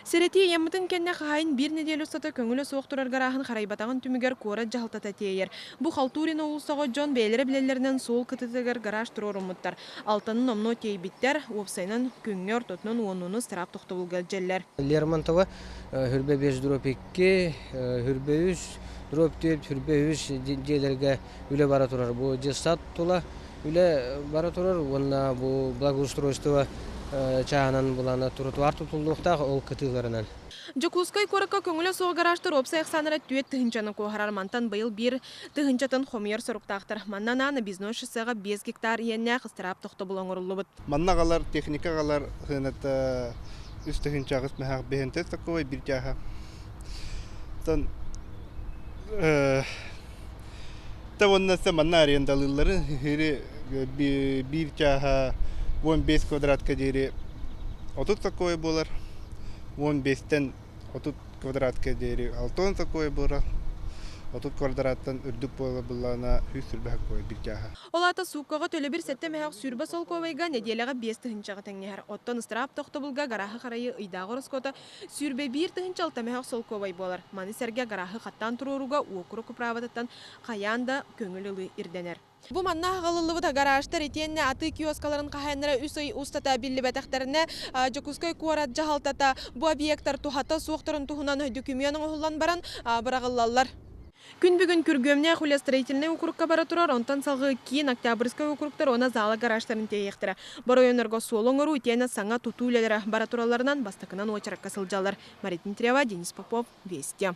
Сэрэтии ыйаммытын кэннэ хаһаайын биир нэдиэлэ устата көҥүлэ суох турар гарааһын харайбатаҕын түмүгэр куорат дьаһалтата тиэйэр. Бу Халтурина уулуссаҕа дьон бэйэлэрэ билэллэринэн суол кытыытыгар гараж туруоруммуттар. Алтанын номнуо тиэйбиттэр, уопсайынан күҥҥэ ортотунан уоннууну ыстараап тохтобулга илдьэллэр. Лермонтова хүрбэ 5 дробь 2, хүрбэ 3 дробь 4, хүрбэ 3 дьиэлэргэ үлэ бара турар. Бу детсад тула үлэ бара турар уонна бу благоустройство чааһынан булана тротуар тутуллуохтаах ол кытыыларынан. Дьокуускай куоракка көҥүлэ суох гаражтар уопсай ахсааннара 4 тыһыынчаны куоһарар. Мантан быйыл 1 тыһыынчатын хомуйар соруктаахтар. Манна анаан Объездной шоссеҕа 5 гектар иэннээх ыстараап тохтобул оҥоруллубут. Манна аҕалар, техника аҕалар сыаната 3 тыһыынча 8 мөһөөх биһэнтэ такой биир чааһа. Тон Та уонна манна арендалыыллары иһири биир чааһа 15 квадратка диэри 30 такой буолар. 15-тэн 30 квадратка диэри 60 такой буолар. 30 квадраттан үрдүк буола буллаҕына 120 такой биир чааһа. Ол аата сууккаҕа төлөбүр 7 мөһөөх 20 солкуобайга, нэдиэлэҕэ 5 тыһыынчаҕа тэҥнэһэр. Оттон ыстараап тохтобулга гарааһы харайыы ыйдааҕы ороскуота 21 тыһыынча 6 мөһөөх солкуобай буолар. Маны сэргэ гарааһы хаттаан туруорууга уокурук управатыттан хайаан да көҥүл ылыы ирдэнэр. Бу манна аҕалыллыбыт гаражтар итиэннэ атыы киоскаларын хаһаайыннара 3 ый устата биллибэтэхтэринэ, Дьокуускай куорат дьаһалтата бу объектар туһата суохтарын туһунан дөкүмүөн оҥоһуллан баран быраҕыллаллар. Күн бүгүн күргүөмнээх үлэ Строительнай уокурукка бара турар, онтон салгыы Киин, Октябрьскай уокуруктар уонна Зала гаражтарын тиэйиэхтэрэ. Бу оройуоннарга суол оҥоруу итиэннэ саҥа тутуу үлэлэрэ бара туралларынан бастакынан уочаракка сылдьаллар. Мария Дмитриева, Денис Попов, Вести.